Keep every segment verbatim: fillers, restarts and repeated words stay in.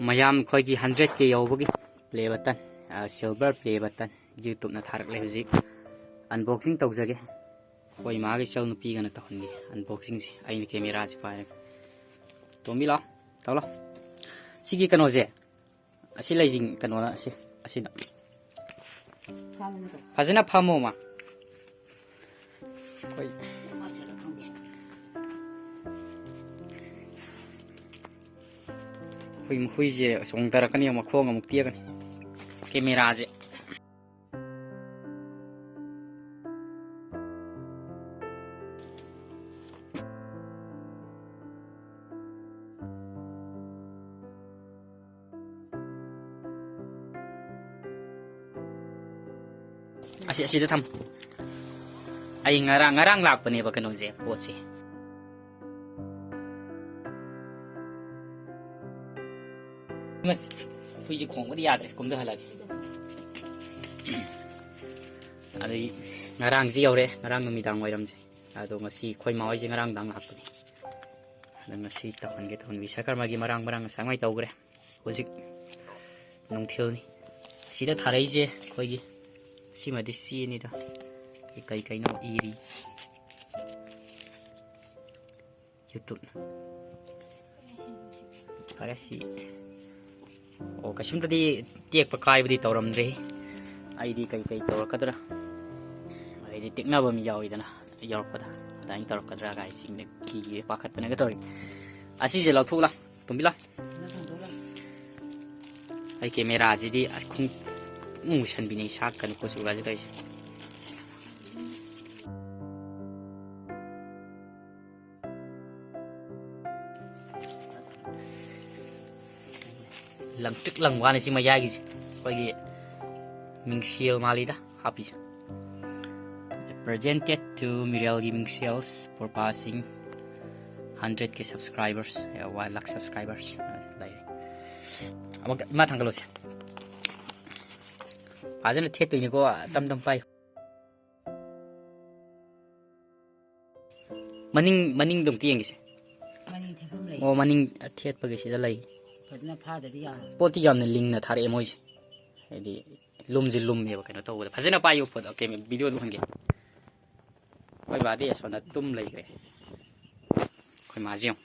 ꯃꯌꯥꯝ ꯑꯩꯈꯣꯏꯒꯤ hundred K ꯌꯧꯕꯒꯤ play button, silver play button ꯌꯨꯇ꯭ꯌꯨꯕꯅ ꯊꯥꯔꯛꯂꯦ꯫ ꯍꯧꯖꯤꯛ ꯑꯟꯕꯣꯛꯁꯤꯡ ꯇꯧꯖꯒꯦ꯫ ꯑꯩꯈꯣꯏ ꯏꯃꯥꯒꯤ ꯏꯆꯧ ꯅꯨꯄꯤꯒꯅ ꯇꯧꯍꯟꯒꯦ ꯑꯟꯕꯣꯛꯁꯤꯡꯁꯦ꯫ ꯑꯩꯅ ꯀꯦꯃꯦꯔꯥꯁꯦ ꯄꯥꯏꯔꯒ꯫ ꯇꯣꯝꯕꯤ ꯂꯥꯎ, ꯇꯧ ꯂꯥꯎ꯫ ꯁꯤꯒꯤ ꯀꯩꯅꯣꯁꯦ, ꯑꯁꯤ ꯂꯩꯁꯤꯡ ꯀꯩꯅꯣꯅ ꯑꯁꯤ, ꯑꯁꯤꯅ꯫ ꯐꯖꯅ ꯐꯝꯃꯣ, ꯃꯥ꯫ ꯑꯩꯈꯣꯏ ꯍꯨꯏ, ꯍꯨꯏꯁꯦ ꯆꯣꯡꯊꯔꯛꯀꯅꯤ, ꯃꯈꯣꯡ ꯑꯃꯨꯛ ꯇꯦꯛꯀꯅꯤ꯫ ꯀꯦꯃꯦꯔꯥꯁꯦ꯫ ꯑꯁꯤ, ꯑꯁꯤꯗ ꯊꯝ꯫ ꯑꯩ ꯉꯔꯥꯡ, ꯉꯔꯥꯡ ꯂꯥꯛꯄꯅꯦꯕ ꯀꯩꯅꯣꯁꯦ, ꯄꯣꯠꯁꯦ꯫ ꯃꯁꯤ ꯍꯨꯏꯁꯦ ꯈꯣꯡꯕꯗꯤ ꯌꯥꯗ꯭ꯔꯦ, ꯀꯨꯝꯊꯍꯜꯂꯒꯦ꯫ ꯑꯗꯩ ꯉꯔꯥꯡꯁꯤ ꯌꯧꯔꯦ, ꯉꯔꯥꯡ ꯅꯨꯃꯤꯗꯥꯡ ꯋꯥꯏꯔꯝꯁꯦ꯫ ꯑꯗꯣ ꯉꯁꯤ ꯑꯩꯈꯣꯏ ꯃꯥ ꯍꯣꯏꯁꯦ ꯉꯔꯥꯡꯗꯥꯡ ꯂꯥꯛꯄꯅꯦ꯫ ꯑꯗꯣ ꯉꯁꯤ ꯇꯧꯍꯟꯒꯦ ꯇꯧꯍꯟ ꯕꯤꯁꯀꯔꯃꯒꯤ ꯃꯔꯥꯡ ꯃꯔꯥꯡ ꯉꯁꯥꯏꯉꯩ ꯇꯧꯈ꯭ꯔꯦ꯫ ꯍꯧꯖꯤꯛ ꯅꯨꯡꯊꯤꯜꯅꯤ꯫ ꯁꯤꯗ ꯊꯥꯔꯛꯏꯁꯦ ꯑꯩꯈꯣꯏꯒꯤ ꯁꯤꯃꯗꯤ ꯆꯦꯅꯤꯗ꯫ ꯀꯩ ꯀꯩꯅꯣ ꯏꯔꯤ꯫ ꯌꯨꯇ꯭ꯌꯨꯕꯅ꯫ ꯐꯔꯦ ꯁꯤ꯫ ꯑꯣ, ꯀꯩꯁꯨꯝꯇꯗꯤ ꯇꯦꯛꯄ ꯀꯥꯏꯕꯗꯤ ꯇꯧꯔꯝꯗ꯭ꯔꯦ꯫ ꯑꯩꯗꯤ ꯀꯩ ꯀꯩ ꯇꯧꯔꯛꯀꯗ꯭ꯔꯥ? ꯑꯩꯗꯤ ꯇꯦꯛꯅꯕ ꯑꯃ ꯌꯥꯎꯋꯤꯗꯅ ꯌꯧꯔꯛꯄꯗ꯫ ꯑꯗꯨꯃꯥꯏꯅ ꯇꯧꯔꯛꯀꯗ꯭ꯔꯥ ꯀꯥꯏ ꯆꯤꯡꯅ ꯀꯤꯒꯦ ꯄꯥꯈꯠꯇꯅꯒ ꯇꯧꯔꯤ꯫ ꯑꯁꯤꯁꯦ ꯂꯧꯊꯣꯛꯂ, ꯇꯣꯝꯕꯤꯂꯥ꯫ ꯑꯩ ꯀꯦꯃꯦꯔꯥꯁꯤꯗꯤ ꯑꯁ ꯈꯣꯡ ꯃꯨꯁꯟꯕꯤꯅꯦ, ꯁꯥꯛꯀꯅꯤ ꯀꯨꯆꯨꯒꯁꯦ ꯇꯧꯔꯤꯁꯦ꯫ ꯂꯪꯇ꯭ꯔꯤꯛ ꯂꯪꯕ ꯋꯥꯅꯤ ꯁꯤ ꯃꯌꯥꯏꯒꯤꯁꯦ꯫ ꯑꯩꯈꯣꯏꯒꯤ ꯃꯤꯡꯁꯦꯜ ꯃꯥꯜꯂꯤꯗ ꯍꯥꯞꯄꯤꯁꯦ꯫ Presented to ꯃꯤꯔꯦꯜꯒꯤ ꯃꯤꯡꯁꯦꯜ, ꯄ꯭ꯔꯣꯄꯥꯁꯤꯡ, hundred K subscribers, one lakh subscribers ꯂꯩꯔꯦ꯫ ꯑꯃꯨꯛ ꯏꯃꯥ ꯊꯥꯡꯒꯠꯂꯣꯁꯦ꯫ ꯐꯖꯅ ꯊꯦꯠꯇꯣꯏꯅꯤꯀꯣ, ꯇꯝ ꯇꯝ ꯄꯥꯏꯌꯨ꯫ ꯃꯅꯤꯡ, ꯃꯅꯤꯡꯗꯣ ꯑꯝꯇ ꯌꯦꯡꯒꯦꯁꯦ꯫ ꯃꯅꯤꯡ ꯊꯦꯠꯐꯝ ꯂꯩ꯫ ꯑꯣ, ꯃꯅꯤꯡ ꯊꯦꯠꯄꯒꯤ ꯁꯤꯗ ꯂꯩ꯫ ꯐꯖꯅ ꯐꯥꯗꯗꯤ ꯌꯥꯔꯣꯏ꯫ ꯄꯣꯠꯇꯤ ꯌꯥꯝꯅ ꯂꯤꯡꯅ ꯊꯥꯔꯛꯑꯦ ꯃꯣꯏꯁꯦ꯫ ꯍꯥꯏꯗꯤ ꯂꯨꯝꯁꯦ ꯂꯨꯝꯃꯦꯕ ꯀꯩꯅꯣ ꯇꯧꯕꯗ꯫ ꯐꯖꯅ ꯄꯥꯏꯌꯨ ꯐꯣꯇꯣ, ꯀꯦꯃꯦ-, ꯚꯤꯗꯤꯑꯣꯗꯨ ꯎꯍꯟꯒꯦ꯫ ꯑꯩꯈꯣꯏ ꯕꯥꯗꯤ ꯑꯁꯣꯝꯗ ꯇꯨꯝ ꯂꯩꯈ꯭ꯔꯦ꯫ ꯑꯩꯈꯣꯏ ꯃꯥꯁꯦ ꯌꯦꯡꯉꯨ꯫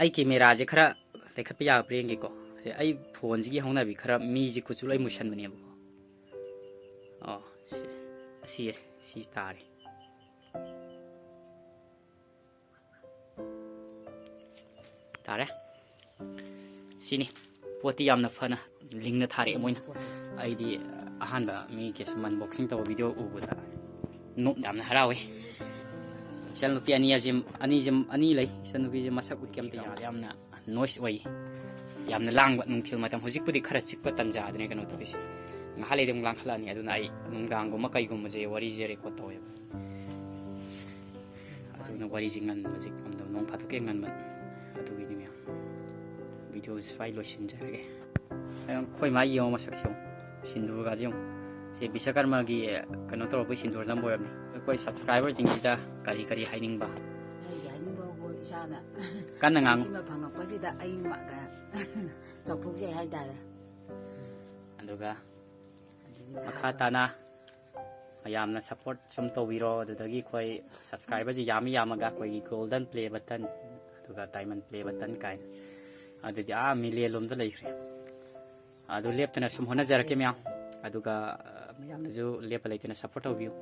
ꯑꯩ ꯀꯦꯃꯦꯔꯥꯁꯦ ꯈꯔ ꯂꯩꯈꯠꯄ ꯌꯥꯕ꯭ꯔꯥ ꯌꯦꯡꯒꯦꯀꯣ꯫ ꯁꯦ, ꯑꯩ ꯐꯣꯟꯁꯤꯒꯤ ꯍꯧꯅꯕꯤ ꯈꯔ ꯃꯤꯁꯦ ꯀꯨꯆꯨ ꯂꯣꯏ ꯃꯨꯁꯟꯕꯅꯦꯕꯀꯣ꯫ ꯑꯣ, ꯁꯤ, ꯑꯁꯤ, ꯁꯤ ꯇꯥꯔꯦ꯫ ꯇꯥꯔꯦ꯫ ꯁꯤꯅꯤ꯫ ꯄꯣꯠꯇꯤ ꯌꯥꯝꯅ ꯐꯅ ꯂꯤꯡꯅ ꯊꯥꯔꯛꯑꯦ ꯃꯣꯏꯅ꯫ ꯑꯩꯗꯤ ꯑꯍꯥꯟꯕ ꯃꯤ ꯀꯦꯁ ꯑꯟꯕꯣꯛꯁꯤꯡ ꯇꯧꯕ ꯚꯤꯗꯤꯑꯣ ꯎꯕꯗ ꯅꯣꯛ ꯌꯥꯝꯅ ꯍꯔꯥꯎꯋꯦ꯫ ꯏꯆꯟꯅꯨꯄꯤ ꯑꯅꯤ ꯑꯁꯤ, ꯑꯅꯤꯁꯤ, ꯑꯅꯤ ꯂꯩ꯫ ꯏꯆꯟꯅꯨꯄꯤꯁꯦ ꯃꯁꯛ ꯎꯠꯀꯦ ꯑꯝꯇ ꯌꯥꯗꯦ꯫ ꯌꯥꯝꯅ ꯅꯣꯏꯁ ꯑꯣꯏ꯫ ꯌꯥꯝꯅ ꯂꯥꯡꯕ ꯅꯨꯡꯊꯤꯜ ꯃꯇꯝ꯫ ꯍꯧꯖꯤꯛꯄꯨꯗꯤ ꯈꯔ ꯆꯤꯛꯄ ꯇꯟꯖꯥꯗꯅꯦ ꯀꯩꯅꯣ ꯇꯧꯔꯤꯁꯦ꯫ ꯉꯥꯏꯍꯥꯛ ꯂꯩꯔꯗꯤ ꯑꯃꯨꯛ ꯂꯥꯡꯈꯠꯂꯛꯑꯅꯤ꯫ ꯑꯗꯨꯅ ꯑꯩ ꯅꯨꯡꯗꯥꯡꯒꯨꯝꯕ ꯀꯩꯒꯨꯝꯕꯁꯦ ꯋꯥꯔꯤꯁꯦ ꯔꯦꯀꯣꯔꯠ ꯇꯧꯋꯦꯕ꯫ ꯑꯗꯨꯅ ꯋꯥꯔꯤꯁꯦ ꯉꯟꯕꯁꯦ ꯉꯝꯗꯕ, ꯅꯣꯡ ꯐꯥꯗꯣꯛꯀꯤ ꯉꯟꯕ꯫ ꯑꯗꯨꯒꯤꯅꯤ ꯃꯌꯥꯝ꯫ ꯚꯤꯗꯤꯑꯣꯁꯦ ꯁ꯭ꯋꯥꯏ ꯂꯣꯏꯁꯤꯟꯖꯔꯒꯦ꯫ ꯑꯩꯈꯣꯏ ꯃꯥ ꯌꯦꯡꯉꯣ, ꯃꯁꯛꯁꯦ ꯌꯦꯡꯉꯣ, ꯁꯤꯟꯗꯨꯔꯒꯁꯦ ꯌꯦꯡꯉꯣ꯫ ꯁꯤ ꯕꯤꯁꯀꯔꯃꯒꯤ ꯀꯩꯅꯣ ꯇꯧꯔꯛꯄꯒꯤ ꯁꯤꯟꯗꯨꯔ ꯅꯝꯕ ꯑꯣꯏꯔꯝꯅꯤ꯫ ꯑꯩꯈꯣꯏ ꯁꯕꯁꯀ꯭ꯔꯥꯏꯕꯔꯁꯤꯡꯁꯤꯗ ꯀꯔꯤ ꯀꯔꯤ ꯍꯥꯏꯅꯤꯡꯕ? ꯑꯩꯒꯤ ꯍꯥꯏꯅꯤꯡꯕꯕꯨ ꯏꯁꯥꯅ ꯀꯟꯅ ꯉꯥꯡꯉꯨ꯫ ꯁꯤꯃ ꯐꯪꯉꯛꯄꯁꯤꯗ ꯑꯩ ꯃ-, ꯀ-, ꯆꯥꯎꯊꯣꯛꯆꯩ ꯍꯥꯏꯇꯥꯔꯦ꯫ ꯑꯗꯨꯒ ꯑꯗꯒꯤ ꯃꯈꯥ ꯇꯥꯅ ꯃꯌꯥꯝꯅ ꯁꯞꯄꯣꯔꯠ ꯁꯨꯝ ꯇꯧꯕꯤꯔꯣ꯫ ꯑꯗꯨꯗꯒꯤ ꯑꯩꯈꯣꯏ ꯁꯕꯁꯀ꯭ꯔꯥꯏꯕꯔꯁꯤ ꯌꯥꯝꯃꯤ ꯌꯥꯝꯃꯒ ꯑꯩꯈꯣꯏꯒꯤ ꯒꯣꯜꯗꯟ ꯄ꯭ꯂꯦ ꯕꯇꯟ, ꯑꯗꯨꯒ ꯗꯥꯏꯃꯟ ꯄ꯭ꯂꯦ ꯕꯇꯟ ꯀꯥꯏꯅ, ꯑꯗꯨꯗꯤ ꯑꯥ ꯃꯤꯂꯤꯌꯟ ꯂꯣꯝꯗ ꯂꯩꯈ꯭ꯔꯦ꯫ ꯑꯗꯨ ꯂꯦꯞꯇꯅ ꯁꯨꯝ ꯍꯣꯠꯅꯖꯔꯛꯀꯦ ꯃꯌꯥꯝ꯫ ꯑꯗꯨꯒ, ꯑ, ꯃꯌꯥꯝꯅꯁꯨ ꯂꯦꯞꯄ ꯂꯩꯇꯅ ꯁꯞꯄꯣꯔꯠ ꯇꯧꯕꯤꯌꯨ꯫